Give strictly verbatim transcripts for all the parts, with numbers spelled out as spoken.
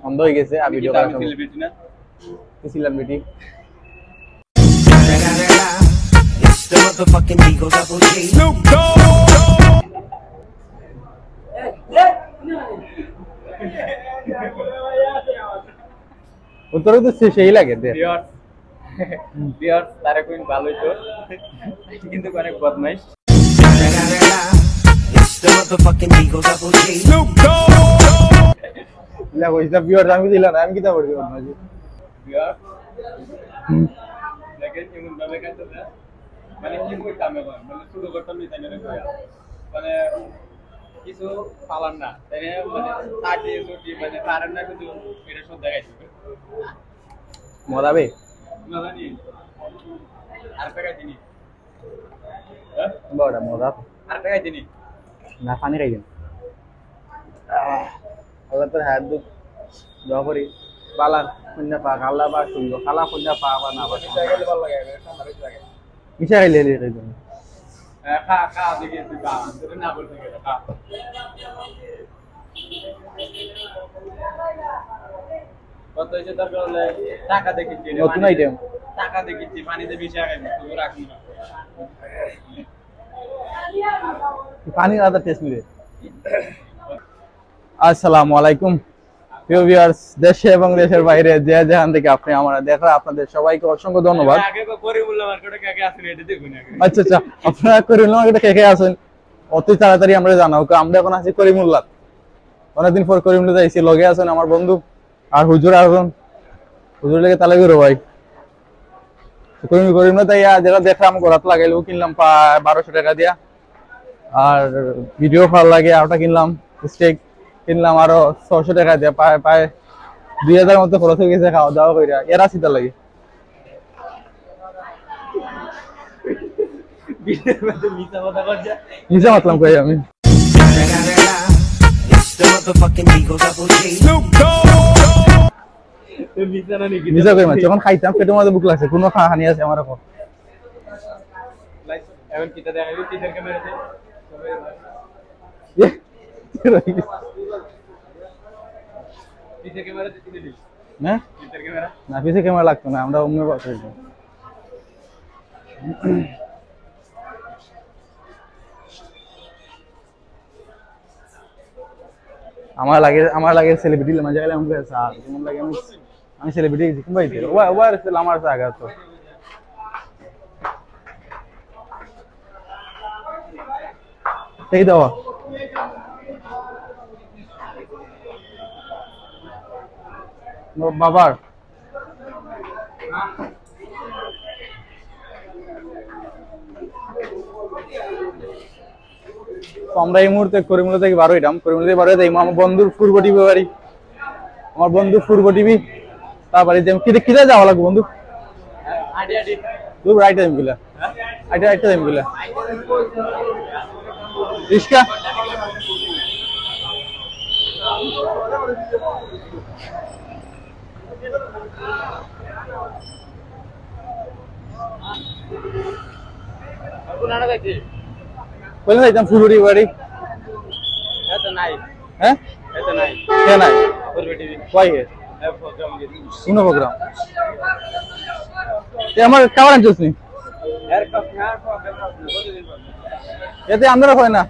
বন্ধ হয়ে গেছে, আর ভিডিও করা সম্ভব। কি ছিলাম বেটি? উত্তরে তো সে-, সেই লাগে দে। ভিউয়ার্স, ভিউয়ার্স, তারেক রহমান ভালোই তো, কিন্তু অনেক বদমাইশ। দেখো, এটা ভিউয়ার্স আমি দিলাম না, আমি কিতা করছি বদমাইশি? ভিউয়ার্স, দেখেন কেমন ভাবে কাটতেছে। মানে কি কইতাম এখন? মানে শুরু করতাম নি তাই না রে ভাইয়া? মানে কিছু পালার না। তাই না? মানে কাটি, কুটি, মানে পারেন না কিন্তু এটা সব দেখাইছে। মজা বে? মজা নি? আর টাকা দিনি। হ্যাঁ? বড় মজা। আর টাকা দিনি। না, পানি খাইবেন। আহ, আল্লাহ তোর হাত দুখ দোয়া করি। বালা কন্যা পাক, আল্লাহ বা সুন্দর, কালা কন্যা পাক বা না পাক। মিশা খাইলে হেলে খাইবেন। হ্যাঁ, খা, খা, দেখি তুই খা। তোরে না বলতে গেলে, খা। কত হয়েছে দরকার হলে টাকা দিয়ে কিনছি রে, নতুন পানি দিয়ে। আইটেম। টাকা দিয়ে কিনছি, পানি দিয়ে মিশিয়ে খাইবি, তুই রাখ না। পানি আলাদা টেস্ট মিলে। আসসালামু আলাইকুম প্রিয় ভিউয়ার্স, দেশে এবং দেশের বাইরে যে যেখান থেকে আপনি আমরা দেখরা, আপনাদের সবাইকে অসংখ্য ধন্যবাদ। আগে তো করিমুল্লাহ মার্কেটে কে কে আছেন, এটা দেখুন আগে। আচ্ছা, আচ্ছা, আপনারা করিমুল্লাহ মার্কেটে কে কে আছেন, অতি তাড়াতাড়ি আমরা জানাও। আমরা এখন আছি করিমুল্লাহ, অনেকদিন পর করিমুল্লাহ আইছি। লগে আছেন আমার বন্ধু আর হুজুর আছেন, হুজুর লেগে তালে করো ভাই। করিম, করিম না তাই, আহ, যেটা দেখলাম, গোড়াত লাগাইলো, কিনলাম প্রায় বারোশো টাকা দিয়া। আর ভিডিও ভালো লাগে, আর ওটা কিনলাম, স্টেক কিনলাম আরো ছয়শো টাকা দিয়া, প্রায়, প্রায় দুই হাজার মতো খরচ হয়ে গেছে খাওয়া দাওয়া কইরা, এরা সিধা লাগে। মিছা মাতলাম কই আমি। মিছা কই মাছ? যখন খাইতাম, পেটের মধ্যে ভুক লাগছে, কোনো খা-, হানি আছে আমার এখন? এখন কিতা দেখা যাবে? পিছের ক্যামেরাতে? এ, পিছের ক্যামেরাতে তুলে দিস। হ্যাঁ? পিছের ক্যামেরা? না, পিছের ক্যামেরা লাগতো না, আমরা অন্য পাশে। আমার লাগে, আমার লাগে সেলিব্রিটি মাঝে গেলে আমাকে চা, কেমন লাগে আমি, আমি সেলিব্রিটি কোন ভাই? ওবা, ওবা, আমার চা আগে তো। এই দাও। ও বাবার। তো আমরা এই মুহূর্তে করিমুল্লা থেকে বার হইলাম, করিমুল্লা থেকে বার হয়ে যাই আমার বন্ধুর পূর্ব টিভি বাড়ি, আমার বন্ধু পূর্ব টিভি, তার বাড়ি যাই। কিতা, কিতা যাওয়া লাগবে বন্ধু? দূর, রাইট টাইম গুলা, আইটা, আইটা টাইম গুলা। রিক্সা। কোন আনা যাইতে? কইলে যাইতাম ফুলুরি বাড়ি। এ তো নাই। হ্যাঁ? এ তো নাই। কে নাই? ফুলুরি টিভি। কই হে? এ প্রোগ্রাম গেছে। কোন প্রোগ্রাম? এ আমার কাবার আনছিস নি? এর কাপ-, এর কাপ-, এর কাপ-, কতদিন পর? এতে আমরা হয় না।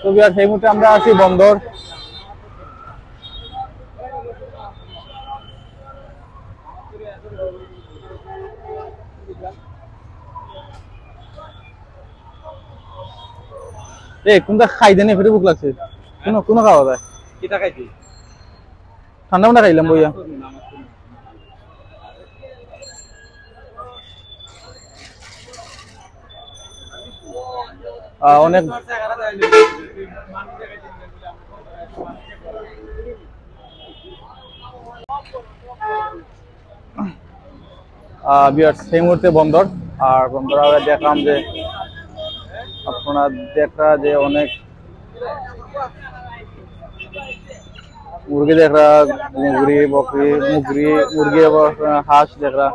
তো ভিউয়ার্স, এই মুহূর্তে আমরা আছি বন্দর। এ, কোনটা খাই দেনে, পেটে ভুক লাগছে। কোনো, কোনো খাওয়া যায়? কিতা খাইছি? ঠান্ডা মান্ডা খাইলাম বইয়া। আহ, অনেক আহ, ভিউয়ার্স, সেই মুহূর্তে বন্দর, আর বন্দর আমরা দেখলাম যে আপনারা দেখরা যে অনেক মুরগি দেখরা, মুগরি, বকরি, মুগরি, মুরগি, আবার হাঁস দেখরা।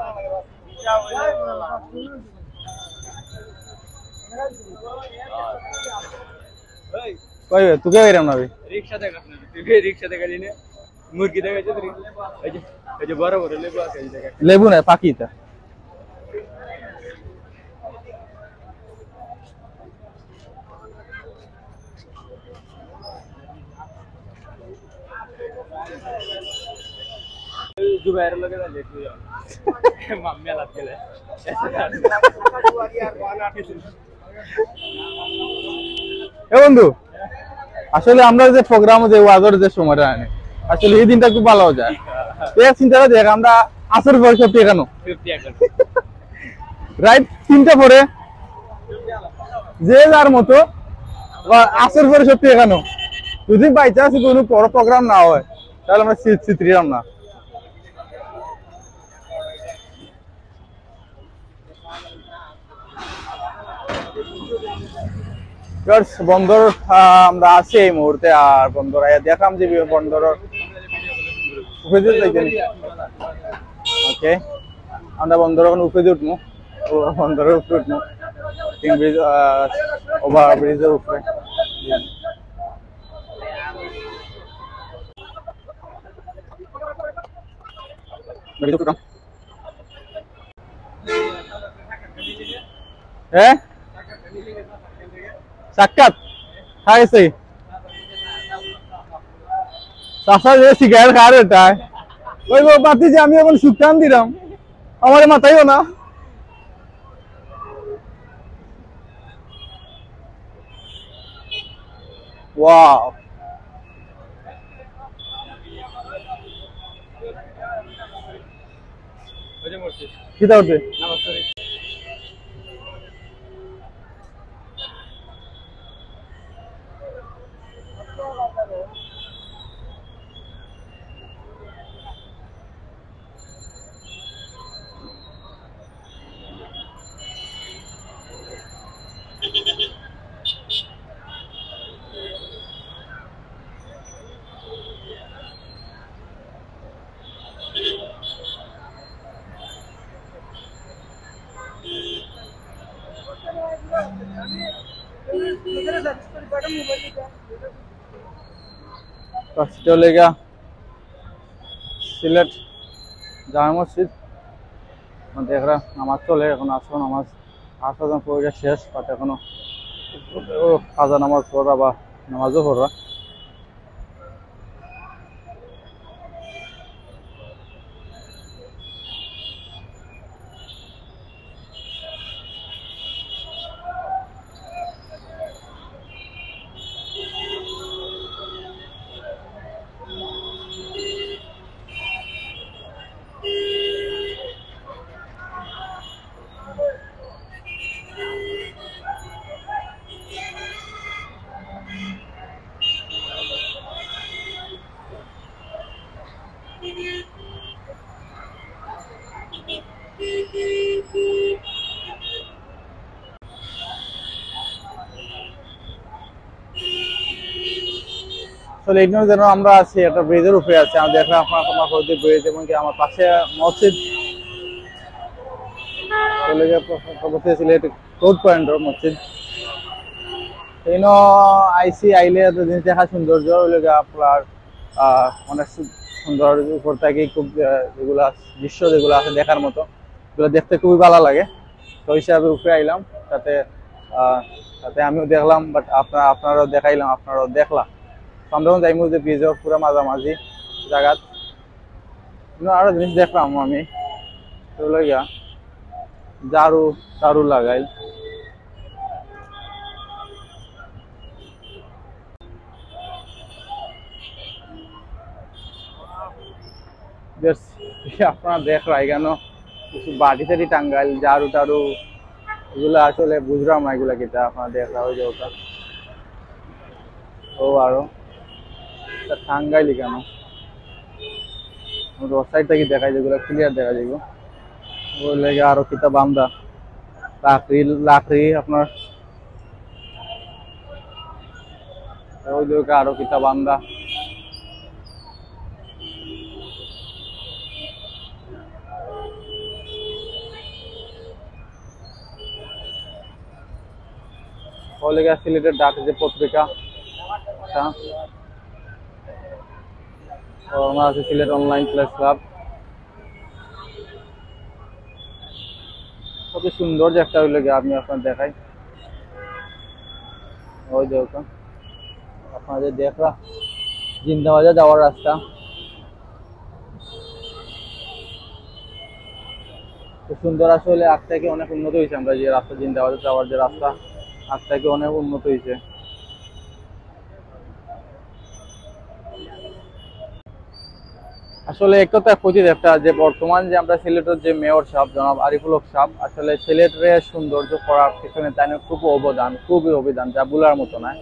কই বে, তোকে বেরাম না বে। রিক্সা দেখা না, তুই রিক্সা দেখা দিনে। মুরগি দেখা যাচ্ছে, এই যে, এই যে বড় বড় লেবু আছে, এই যে দেখা। লেবু না, পাখি এটা। জুবাইর লগে যাইলে তুই যা। মাম্মি আলাপ গেলে। এ বন্ধু, আসলে আমরা যে প্রোগ্রাম, যে ওয়াজর যে সময়টা আনে, আসলে এই দিনটা খুব ভালো যায়। এই চিন্তাটা দেখ, আমরা আসর পরে সব এখানো। রাইট তিনটা পরে যে যার মতো, বা আসর পরে সব এখানো। যদি বাই চান্স কোনো বড় প্রোগ্রাম না হয়, তাহলে আমরা সিট সিট রিলাম না। Guys, বন্দর, আহ, আমরা আছি এই মুহূর্তে, আর বন্দর আইয়া দেখলাম যে বন্দর উপরে দিয়ে যাইতেন। ওকে, আমরা বন্দর এখন উপরে দিয়ে উঠবো, ও, বন্দরের উপরে উঠবো, ব্রিজ, ওভার ব্রিজের উপরে। হ্যাঁ, সাক্ষাৎ খাইছে। চাচা যে সিগারেট খার এটায়। ওই বাবা, বাতি যে আমি এখন সুকান দিলাম, আমার মাথায়ও না। ওয়াও। কিতা করতে? চলে গা সিলেট জামে মসজিদ। দেখরা নামাজ চলে, এখন আসর নামাজ, আসর নামাজ পড়া শেষ, but এখনো ও কাজা নামাজ পড়া বা নামাজও পড়া। আসলে এখানে যেন আমরা আছি, একটা ব্রিজের উপরে আছি। আমি দেখলাম আপনার, আমার হয়তো ব্রিজ, এবং কি আমার পাশে মসজিদ। চলে গিয়ে পরবর্তী সিলেট কোর্ট পয়েন্ট মসজিদ। এখানে আইসি, আইলে এত জিনিস দেখা, সৌন্দর্য হইলে গিয়ে আপনার, আহ, অনেক সু-, সুন্দর। উপর থেকে খুব, আহ, যেগুলা দৃশ্য যেগুলা আছে দেখার মতো, এগুলো দেখতে খুবই ভালো লাগে। তো হিসাবে উপরে আইলাম, তাতে, আহ, তাতে আমিও দেখলাম, but আপনারা, আপনারাও দেখাইলাম, আপনারাও দেখলা। তো আমরা এখন যাইমু যে ব্রিজের পুরা মাঝামাঝি জাগাত। কিন্তু আরো জিনিস দেখলাম আমি, তো লইয়া ঝাড়ু টাড়ু লাগাইল। Just আপনারা দেখরা এখানো কিছু বাটি টাটি টাঙ্গাইল, ঝাড়ু টাড়ু, এগুলা আসলে বুঝলাম না এগুলা কিতা। আপনারা দেখরা ওই যে ওটা, ও আরো এটা টাঙ্গাইল এখানো। রোড সাইড থেকে দেখা যায়, এগুলা ক্লিয়ার দেখা যায়। ওই লেগে আরো কিতা বান্দা, লাকড়ি, লাকড়ি আপনার ওই লোকে আরো কিতা বান্দা। ওই লেগে সিলেটের ডাক যে পত্রিকা, তো আমরা আছি সিলেট অনলাইন প্রেস ক্লাব। কত সুন্দর যে একটা হইলো গিয়া, আমি আপনার দেখাই। ওই দেখুন, আপনারা যে দেখরা জিন্দাবাজার যাওয়ার রাস্তা, খুব সুন্দর। আসলে আগ থেকে অনেক উন্নত হয়েছে, আমরা যে রাস্তা জিন্দাবাজার যাওয়ার যে রাস্তা, আগ থেকে অনেক উন্নত হয়েছে। আসলে এক কথা কইতে একটা যে বর্তমান যে আমরা সিলেটের যে মেয়র সাহেব জনাব আরিফুল হক সাহেব আসলে সিলেটরে সৌন্দর্য করার পিছনে তাইন খুব অবদান, খুবই অবদান, যা বলার মতো নয়।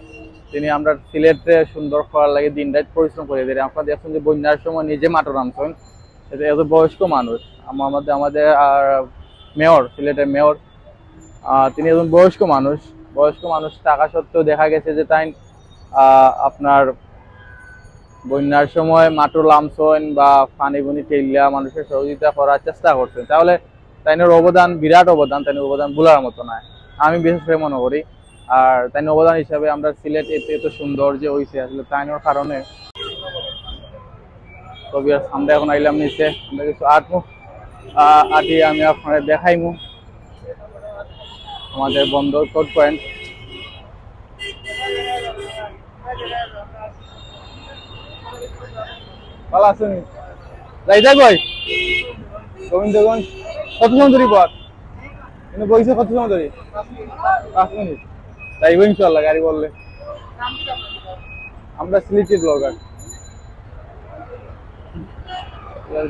তিনি আমরা সিলেটরে সুন্দর করার লাগি দিন রাত পরিশ্রম করে দিলেন। আপনারা দেখছেন যে বন্যার সময় নিজে মাঠে নামছেন, এত, এত বয়স্ক মানুষ, আম-, আমাদের, আমাদের আর মেয়র, সিলেটের মেয়র, আহ, তিনি একজন বয়স্ক মানুষ। বয়স্ক মানুষ থাকা সত্ত্বেও দেখা গেছে যে তাই, আহ, আপনার বন্যার সময় মাঠে লামছেন বা পানি বুনি ঠেলিয়া মানুষের সহযোগিতা করার চেষ্টা করছেন, তাহলে তাইনের অবদান, বিরাট অবদান, তাইনের অবদান ভুলার মতো নয়, আমি বিশেষ করে মনে করি। আর তাইনের অবদান হিসাবে আমরা সিলেট এত, এত সুন্দর যে হইছে আসলে তাইনের কারণে। তো viewers, আমরা এখন আইলাম নিচে, আমরা কিছু আটমু, আহ, আটি আমি আপনারে দেখাইমু আমাদের বন্দর কোর্ট পয়েন্ট। ভালো আছেন? যাইতা কই? গোবিন্দগঞ্জ। কত সময় ধরি পথ? কিন্তু বইছে কত সময় ধরি? পাঁচ মিনিট। যাইবো ইনশাআল্লাহ, গাড়ি বললে। আমরা সিলেটি ব্লগার।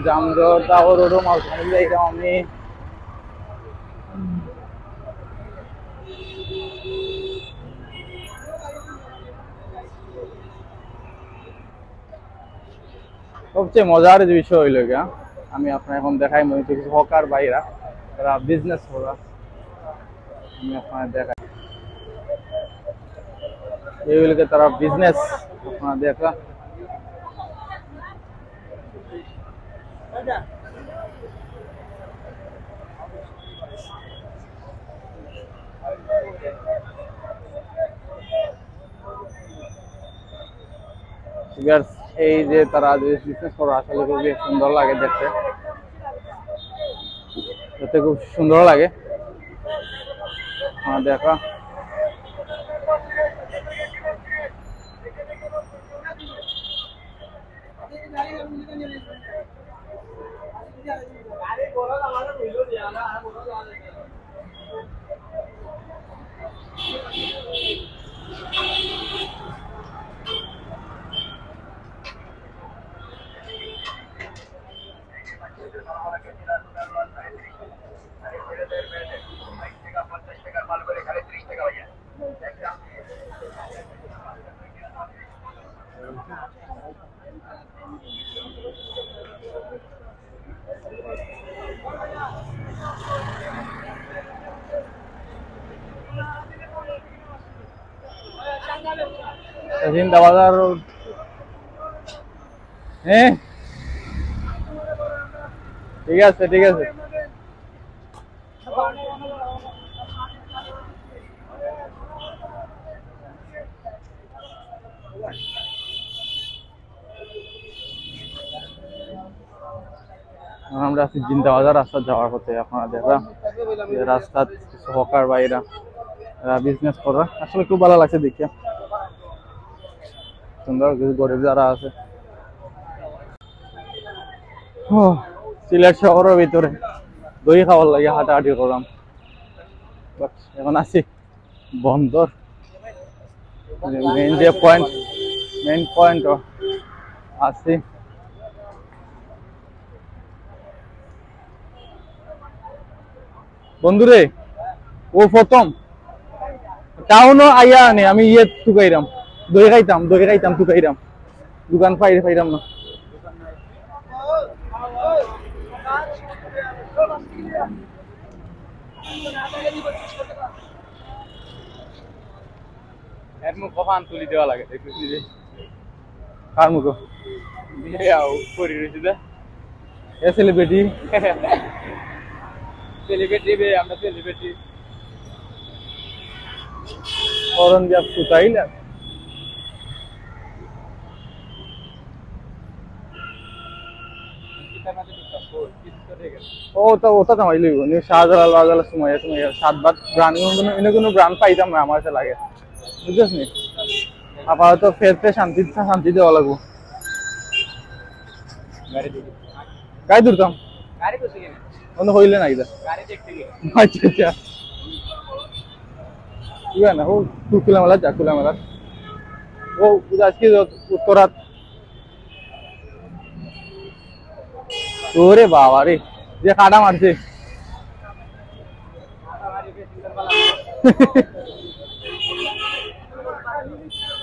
জামজট, তাও রোডও মাঝখানে যাইতাম আমি। সবচেয়ে মজার যে বিষয় হইল গিয়া, আমি আপনার এখন দেখাই মনে হচ্ছে কিছু হকার ভাইরা, তারা বিজনেস করা, আমি আপনার দেখাই। এই হইল গিয়া তারা বিজনেস, আপনার দেখা। Viewers, এই যে তারা যে বিজনেস করে আসলে খুবই সুন্দর লাগে দেখতে, দেখতে খুব সুন্দর লাগে। হ্যাঁ, দেখা। জিন্দাবাজার রোড। হ্যাঁ, ঠিক আছে, ঠিক আছে। এখন আমরা আছি জিন্দাবাজার রাস্তা যাওয়ার পথে। আপনারা দেখরা যে রাস্তাত কিছু হকার ভাইরা, এরা বিজনেস করা, আসলে খুব ভালো লাগছে দেখে। সুন্দর কিছু গরিব যারা আছে। ও, সিলেট শহরের ভিতরে দই খাওয়ার লাগি হাঁটাহাঁটি করলাম, বাট এখন আছি বন্দর, মেইন যে পয়েন্ট, মেইন পয়েন্ট আছি। বন্ধুরে, ও প্রথম টাউনও আইয়া আনে, আমি ইয়ে তুকাইরাম, দই খাইতাম, দই খাইতাম, তুকাইরাম, দোকান পাই পাইরাম না। এর মুখ কপান তুলি দেওয়া লাগে, দেখতেছি যে। কার মুখো? এ আও, পরি রয়েছে দে। এ সেলিব্রিটি। সেলিব্রিটি বে, আমরা সেলিব্রিটি। করণ ব্যাস কোথায় না? ও তো, ও তো কামাই লইব। নি শাহজালাল, শাহজালাল সময়, সময় সাত বার ব্র্যান্ড, কোনো, কোনো, কোনো ব্র্যান্ড পাইতাম না আমার কাছে লাগে। বুঝছস নি? আপাতত ফেরতে শান্তি, শান্তি দেওয়া লাগবো। গাড়ি দেখি। গাড়ি ধরতাম। গাড়ি তো শিখে না। অন্য হইলে না এটা। গাড়ি দেখতে গেলে। আচ্ছা, আচ্ছা। কি হয় না? ও, তুই খোলামেলা যা, খোলামেলা। ও, আজকে উত্তরাত। ওরে বাবা রে, যে কাটা মারছে।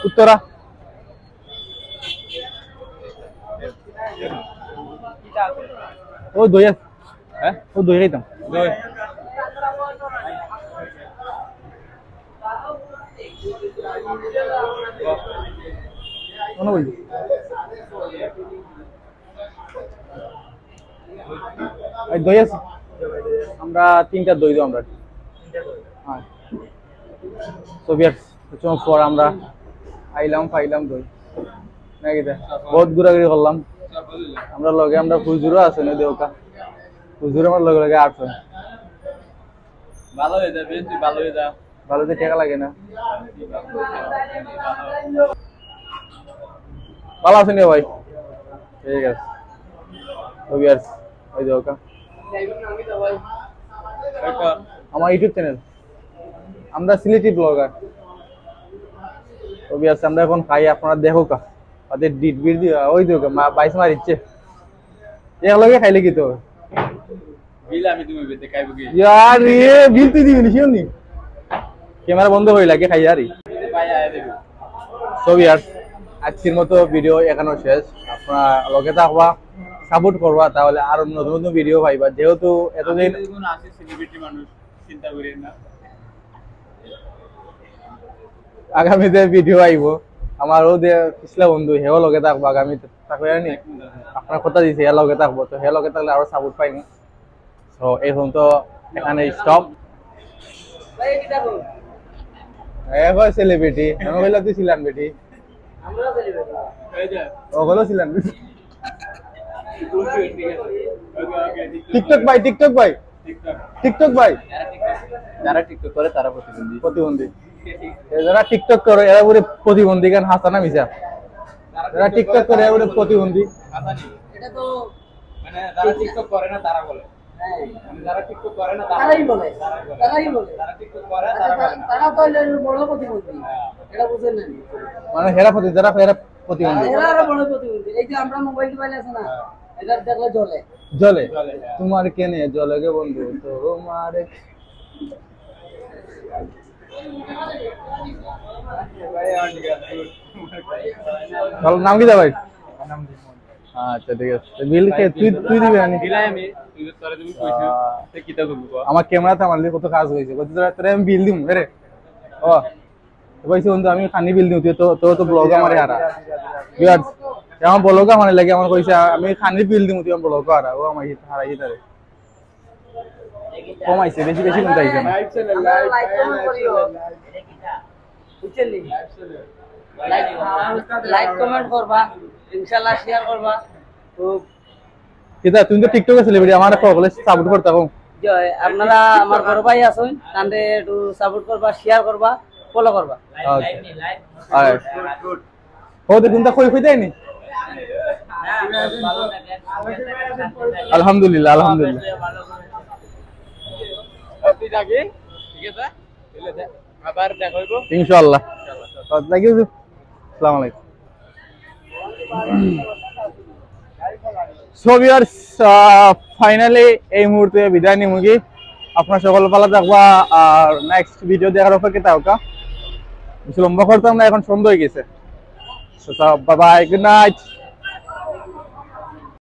উত্তরা। ও দই আছে। হ্যাঁ? ও দই খাইতাম। দই। মনে বলছি। এই দই আছে? আমরা তিনটা দই দাও আমরা। হ্যাঁ। So viewers, কিছু পর আমরা আইলাম, পাইলাম দই। নাকি দা? বহুত ঘোরাঘুরি করলাম। আমরা লগে আমরা হুজুরও আছে না দেওকা। হুজুর আমার লগে লগে আটশো। ভালো হয়ে যাবে, তুই ভালো হয়ে যা। ভালো তো টাকা লাগে না। ভালো আছেন ভাই? ঠিক আছে। তো viewers, ওই যে ওকা। আমার YouTube চ্যানেল। আমরা সিলেটি ব্লগার। তো viewers, আমরা এখন খাই, আপনারা দেখো কা। ওদের ডিট বিট দিয়ে, ওই দেখো, মা-, বাইশ মারিচ্ছে। এক লগে খাইলে কি তো? বিল আমি তুমি বেতে খাইব কি? ইয়ার রে, বিল তুই দিবি নি, শিওর নি? ক্যামেরা বন্ধ হয়ে লাগে খাই আরি। ভাই, আয় দেবে। So viewers, আজকের মতো ভিডিও এখানে শেষ। আপনারা লগে থাকবা, সাপোর্ট করবা, তাহলে আরো নতুন নতুন ভিডিও পাইবা। যেহেতু এতদিন আমি তো এখন আছি সেলিব্রিটি মানুষ, চিন্তা করি না। আগামীতে ভিডিও আইব। আমারও যে পিছলা বন্ধু, হেও লগে থাকবো আগামীতে, থাকবে জানি। আপনার কথা দিছে, হে লগে থাকবো, তো হে লগে থাকলে আরো সাপোর্ট পাইনি। তো এখন তো এখানে স্টপ। এ কয় সেলিব্রিটি, আমি কইলাম তুই ছিলাম বেটি। ও হলো ছিলাম বেটি। টিকটক ভাই, টিকটক ভাই। টিকটক ভাই। যারা টিকটক করে তারা প্রতিবন্ধী। প্রতিবন্ধী। এ যারা টিকটক করে এরা পুরো প্রতিবন্ধী, কারণ হাসানা মিছা। যারা টিকটক করে এরা পুরো প্রতিবন্ধী। হাসানি। এটা তো মানে যারা টিকটক করে না তারা বলে। হ্যাঁ। মানে যারা টিকটক করে না তারা তারাই বলে। তারাই বলে। তারাই বলে। যারা টিকটক করে তারা তারা বলে না। তারা তো হলো বড় প্রতিবন্ধী। হ্যাঁ। এটা বুঝেন না। মানে হেরা প্রতি-, যারা হেরা প্রতিবন্ধী। এরা আরো বড় প্রতিবন্ধী। এই যে আমরা মোবাইল টোবাইল আছে না, হ্যাঁ। এটা দেখলে জ্বলে। জ্বলে? জ্বলে, হ্যাঁ। তোমার কেনে জ্বলে গে বন্ধু? তোমার ভালো নাম কি দা ভাই? আচ্ছা, ঠিক আছে। বিল কে তুই, তুই দিবি আনি? দিলাই আমি, তুই তো তোরে তুমি কইছিস। আহ, তুই কিতা করবি কর? আমার ক্যামেরা তো আমার কত কাজ হয়েছে। কত তোরা, তোরা আমি বিল দিমু, এরে। ও, কইছে বন্ধু, আমি খানি বিল দিমু, তুই তো, তোর তো ব্লগ আমার হারা। বিয়ার্স, আমার ব্লগ আমার লাগে, আমার কইছে, আমি খানি বিল দিমু, তুই আমার ব্লগ হারা। ও আমার হারাই তারে। কম আইছে, বেশি, বেশি কিন্তু আইছে না। আপনারা লাইক কমেন্ট করিও। বুঝছেন নি? লাইক, লাইক কমেন্ট করবা, ইনশাআল্লাহ শেয়ার করবা। তো কিতা, তুমি তো টিকটকে সেলিব্রিটি, আমার সকলে সাপোর্ট করতে থাকো। জি, আপনারা আমার বড় ভাই আছেন, তানরে একটু সাপোর্ট করবা, শেয়ার করবা, ফলো করবা। ওকে। অলরাইট। ও দেখুন তো কই কই দেয়নি? আলহামদুলিল্লাহ, আলহামদুলিল্লাহ। ঠিক আছে, আবার দেখা হইব ইনশাআল্লাহ। Thank you. আসসালামু আলাইকুম। So viewers, আহ, finally এই মুহূর্তে বিদায় নিমুগি। আপনারা সকল ভালো থাকবা, আর নেক্সট ভিডিও দেখার অপেক্ষা থাকবা। বেশি লম্বা করতাম না, এখন সন্ধ্যা হয়ে গেছে। So, so, bye bye, good night.